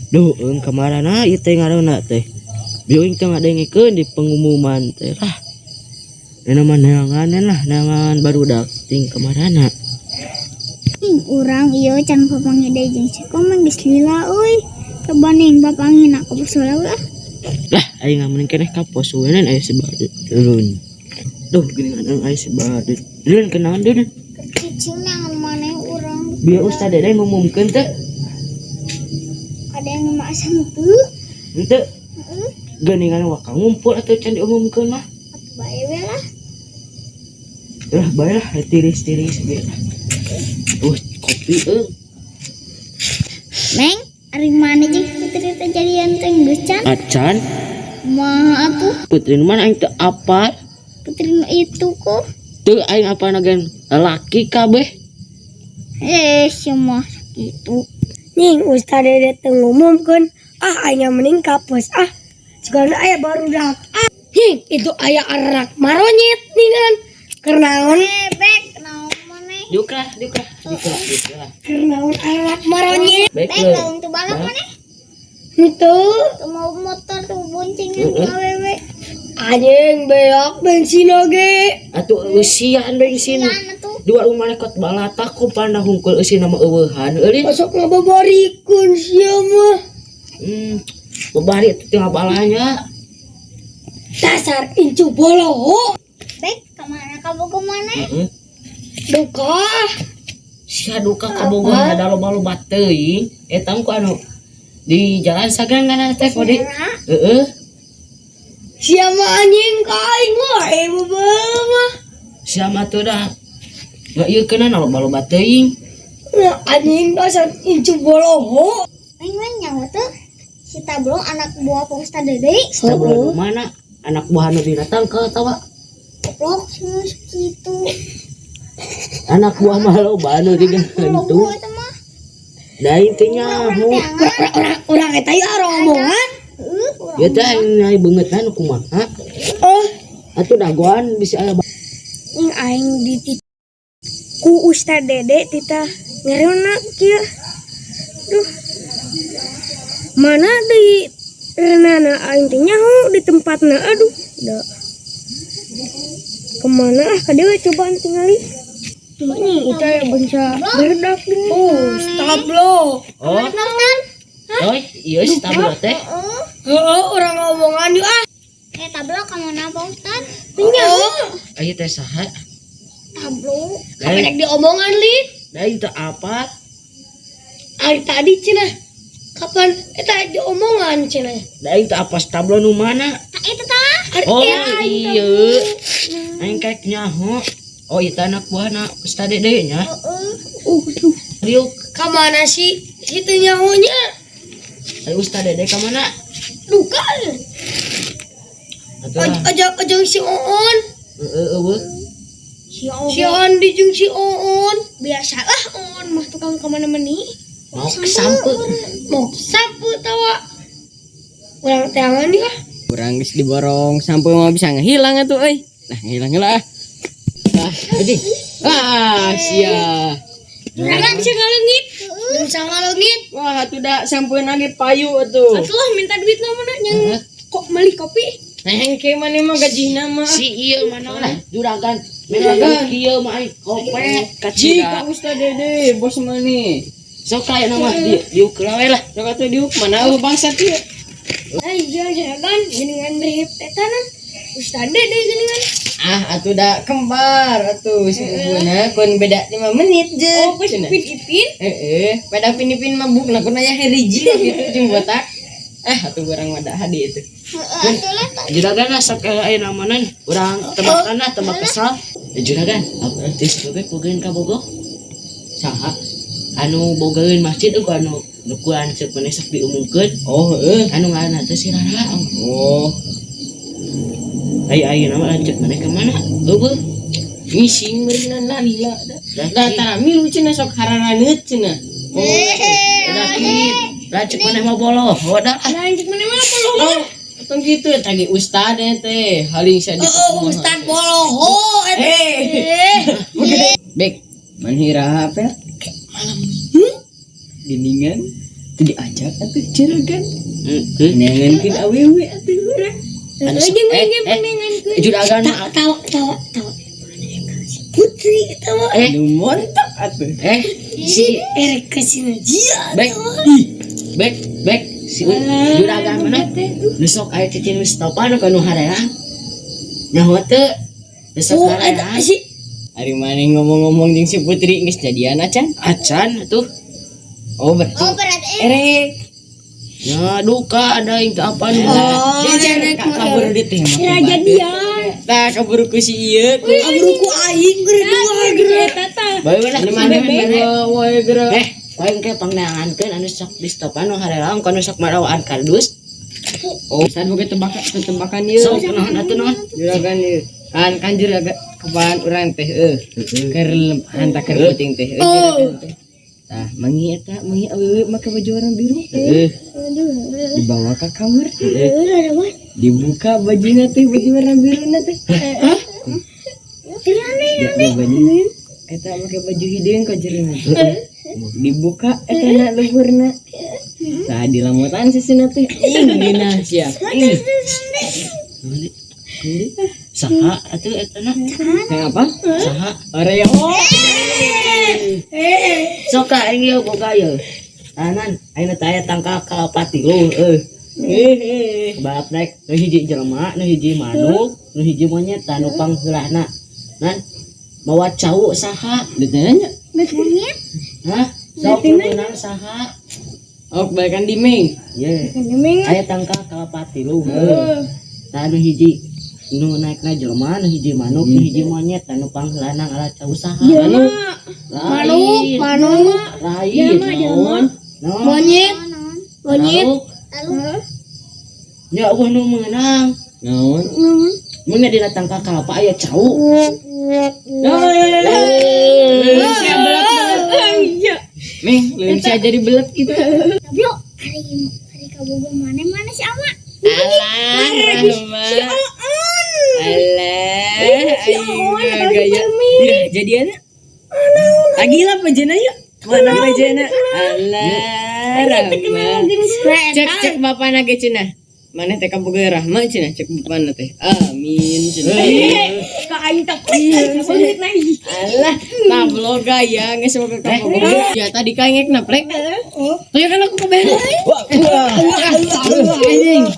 Duh, eung kamarana ieu teh ngaranna teh? Bieu teh ngadengikeun di pengumuman teh lah. Ini mah neangan lah, neangan barudak ting kamarana. Ing urang ieu can papanggih deui jeung si Komeng, geus lila euy. Coba ning papanggihna ka pos heula ah. Lah, aing mending keneh ka pos we aya si Badut. Turun. Duh, geuningan eung aya si Badut. Dun, kenaon, Dun? Cicing neangan maneh urang. Bieu Ustad Dede ngumumkeun teh? Ada yang mah asa henteu. Henteu. Heeh. Geuningan waka ngumpul atuh can diumumkeun mah. Atuh bae we lah. Lah, bae lah, tiris-tiris bieu. Kopi euy. Meng, ari maneh jeung Putri teh jadian teh geus can? Acan. Mah atuh? Putri nu mana? Aing teu apal. Putri nu itu kok. Teu, aing apa nagen lalaki kabeh. Eh, semua gitu. Ning Ustad Dede teu ngumumkeun. Ah, aing mending ka pos ah. Jigana aya barudak. Ah, hing itu aya arak maronyet ningan. Kernaon? Eh, bek, naon maneh? Diuk lah, diuk lah, diuk lah, diuk lah. Kernaon arak maronyet? Baik. Bek, le. lamun teu balap maneh? Itu. Teu mau motor tuh boncengan ku awewe. Anjing, beak bensin oge. Atuh eusian bensin. Yan atuh. Di warung maneh kot balata ku panda hungkul eusina mah eueuhan euy. Masuk ngababarikeun sia mah. Babari atuh teu ngabalanya. Dasar incu boloho. Bek, kemana kamu kemana? Heeh. Duka. Sia duka kabogoh ada loba-loba teuing. Eta ku anu di jalan sagang kana teh kode. Heeh. Sia mah anjing ka aing wae mah. Sia mah tuh dah. Nggak ieu keuna loba-loba teuing. Nah, anjing dasar incu boloho. Aing mah nyaho tuh. Si Tablo anak buah Pak Ustad Dede. Tablo mana? Anak buah anu didatang ke tawa. Goblok semua segitu. Anak buah mah loba anu digantung. Logo eta mah. Da aing teh nyaho. Urang urang eta ieu rombongan. Heeh, urang. Ya teh aing nyari beungeutna nu kumaha? Oh, Atuh dagoan bisa aya. Ing aing dititah ku Ustad Dede, titah ngereuna kieu. Duh. Mana di renana aing teh nyaho di tempatna, aduh. Da. Kemana ah ka dieu cobaan tingali. Ini itu ya bangsa barudak gini. Oh, stablo. Oh, oh iya si tablo teh. Heeh. Heeh, urang ngomongan yuk ah. Eh, Tablo ka mana Pak Ustad? Nyaho. Aya teh saha? Tablo. Da Kapan diomongan li? Da aing teu apa? Ari tadi cenah. Kapan eta diomongan cenah? Da aing teu apa tablo nu mana? Tah itu tah. Ari Oh eh, iya. Aing kayak nyaho. Oh, itu anak buahna Ustad Dede nya. Heeh. Duh. Diuk. Kamana sih? Situ nyahonya. Ayo Ustad Dede ka mana? Duka. Atuh lah. Aja aja si Oon. Heeh, eueuh. Si Oon. Si Andi jeung si Oon. Biasalah Oon mah tukang kemana meni. Mau sampe. Mau sampe tawa. Urang teangan nih ah. Urang geus diborong sampai mah bisa ngehilang atuh euy. Nah, ngehilang heula ah. Ah, jadi. Ah, sia. Urang bisa ngaleungit. Bisa ngaleungit. Wah, atuh da sampeun lagi payu atuh. Atuh lah minta duit na mana yang Heeh. kok beli kopi. Nah, engke maneh mah gajihna mah. Si iya mana lah juragan. Juragan kieu mah aing kopet Ji kacida. ka Ustad Dede, bos maneh. Sok aya nama di diuk we lah. Sok atuh diuk mana eueuh bangsat ieu. Eh, iya juragan geningan mirip eta nan. Ustad Dede geningan. Ah, atuh da kembar atuh si bubuna kun beda 5 menit je. Oh, pas Cenah. Upin Ipin. Heeh, pada Upin Ipin mabuk na kun aya hiji gitu jeung botak. Ah, atuh urang mah da hadi itu. Heeh, atuh lah. Juragan lah sok aya namana urang tebakan lah, tebak kesal. Eh, juragan, tis bebek bogaeun ka bogoh. Saha? Anu bogaeun masjid eueuh anu nu kuan ceuk maneh sok diumumkeun. Oh, heeh. Anu ngaranna teh si Rara. Oh, Ai ayeuna mah lanceuk maneh ka mana? Eueuh. Ngising meureunna lila da. Lah, Da tara milu cenah sok hararaneut cenah. Udah kit. Lanceuk maneh mah boloh. Wadah. Lanjut mana mana boloho. Oh, tong kitu eta ge ustad teh, haling sia di Oh, Ustad boloho eta. Eh. Bek, man hira apa? Malam. Geningan. Teu diajak atuh juragan. Heeh. Neangankeun awewe atuh urang. Anu sok juragan mah Tawa tawa tawa. Putri tawa. Eh Nu montok atuh. Eh si Erek ka si Najia. Bek bek bek si juragan mana nu sok aya cicing di stopan nu kanu hareang nyaho teu. Nu sok Oh, eta hareang. si Ari maneh ngomong-ngomong jeung si Putri geus jadian acan? Acan atuh. Oh, berarti. Oh, berarti Erek. Ya duka ada yang teu apa nu. Oh, Dia kabur di teh mah. Kira jadian. Tah kabur ku si ieu. Kabur ku aing geura geura. Bae we lah. Mana mana wae geura. Eh, paling ke pangneangankeun anu sok di stopan nu hareang kanu sok marawaan kardus. Oh, saat boga tebakan tebakan ieu. Sok naon atuh naon? Juragan ieu. Kan kan juragan kapan urang teh euy. Keur lempahan tah keur penting teh euy juragan teh. Tah, mangi eta mangi awewe make baju warna biru. Heeh. Dibawa ke kamar. Heeh. Dibuka bajuna teh, baju warna biru na teh. Di baju eta make baju hideung ka jerena. Dibuka eta na luhurna. Tah dilamutan sisina teh. Ih, ngeunah sia. Ih. Saha atuh eta na? Yang apa? Saha? Orang yang oh. Sok ka aing ieu boga ieu. Tahanan, aing teh aya tangkal kalapa tilu euy. Hehehe. Balap naik nu hiji jelema, nu hiji manuk, nu hiji monyet tah nu pangheulana. Nan mawa cau saha? Ditanya. Monyet. Hah? Sok nu meunang saha? Oh, kebalikan di Ming. Ye. Aya tangkal kalapa tilu. Tah nu hiji nu naikna jelema, nu hiji manuk, nu hiji monyet tah nu pangheulana ngala cau saha? Manuk. Manuk, manuk. Lain, naon? Naon? Monyet. Monyet. Manuk. Nya eueuh nu meunang. Naon? Mun dina tangkal kalapa aya cau. Sia belat belat. Iya. Ming, leuwih sia jadi belat gitu. Tapi yuk, hari hari kabogo mana mana si Ama? Alah, Rahma. Alah, aing mah gaya. Ya, jadian. Lagi lah pejena yuk. Mana pejena? Alah, Rahma. Cek cek bapana ge cenah. Maneh teh kaboga Rahma cenah, cek bapana teh. Amin cenah. Ka aing tak beungeut na ih. Alah, tablo gaya geus boga kaboga. Ya tadi ka ngek na plek. Tuh kan aku kebener. Wah, anjing.